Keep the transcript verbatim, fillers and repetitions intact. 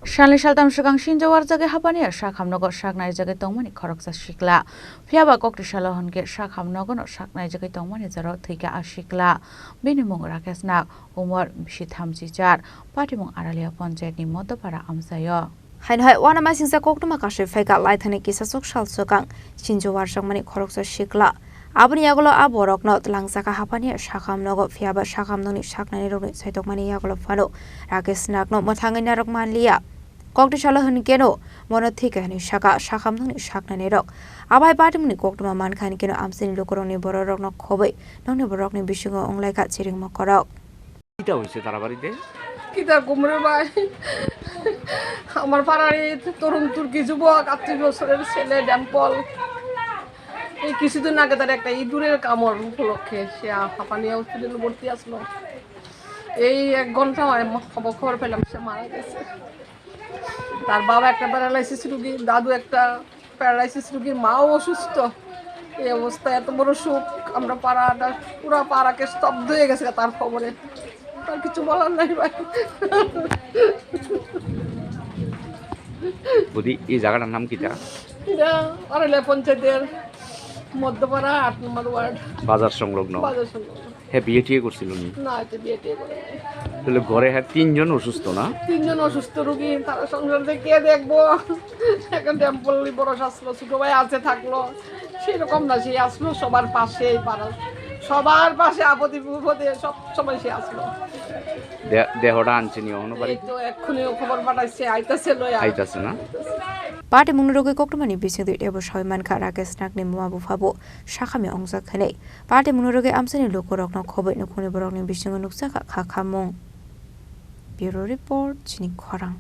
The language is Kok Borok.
Salni saltam swkang sinjo warjagwi hapani sak hamnogo sak naijagwi tongmani khoroksa sikla. Phiyaba kokti salo hwnkhe sak hamnogono sak naijagwi tongmani jorao thwikha a sikla. Bini mung Rakesh Nag, umor bisi thamchi char, patimung Aralia Panchayatni Modopara amchaio. Haino hai uanamasingcha koktwma kasui phaikha laithani kisachuk sal swkang sinjo warjakmani khoroksa sikla. Aboni yagulo a borokno twlangjakha hapani sak hamnogo, phiyaba sak hamnokni sak nainirokni saitokmani yagulo phano Rakesh Nagno mwthangwi narwk manliya. Kokti salo hwnkeno bono thwikha hwnwi sakha sak hamnokni sak nainirok. Abai patimungni koktwma mankha hwnkeno amchaini lukurokni bororokno khobwi nokni borokni bisingo wnglaikha chiring mokorok. কিতা হয়েছে তারাবাড়িতে? কিতা ঘুমরে ভাই, আমার পাড়ার এই তরুণ তুর্কি যুবক আটত্রিশ বছরের ছেলে ড্যাম্পল, এই কিছুদিন আগে তার একটা ইঁদুরের কামড় উপলক্ষে সে হাঁপানি হসপিটালে ভর্তি আসলো। এই এক ঘন্টা হয়, ম-, খবর, খবর পেলাম সে মারা গেছে। তার বাবা একটা প্যারালাইসিস রুগী, দাদু একটা প্যারালাইসিস রুগীর, মাও অসুস্থ। এই অবস্থা, এত বড় শোক, আমরা পাড়াটা, পুরা পাড়াকে স্তব্ধ হয়ে গেছে তার খবরে। আর কিছু বলার নাই ভাই। বুদি, এই জায়গাটার নাম কিতা? এটা আরালিয়া পঞ্চায়েতের মধ্যপাড়া আট নম্বর ওয়ার্ড। বাজার সংলগ্ন। বাজার সংলগ্ন। হ্যাঁ, বিয়ে টিয়ে করছিল নি? না, এটা বিয়ে টিয়ে করে নাই। তাহলে ঘরে হ্যাঁ তিনজন অসুস্থ না? তিনজন অসুস্থ রুগী, তারা সংসারটা কে দেখবো? এখন ড্যাম্পল বড় আসলো, ছোট ভাই আছে থাকলো, সেরকম না, সে আসলো সবার পাশে, এই পাড়ার সবার পাশে, আপদে বিপদে সব সময় সে আসলো। দে-, দেহটা আনছে নি অহনো এই বাড়িতে? তো এক্ষুনি খবর পাঠাইছে, আইতাছে লয়া। আইতাছে না? Party mungni rogwi koktwmani bisingtwi teibo sawi mankha Rakesh Nagni buma buphabo sakhamya wngjak hwnwi. Party mungni rogwi amchaini lukurokno khobwi nukhungni borokni bisingo nukjakha kha khamung. Bureau Report, Chini Khorang.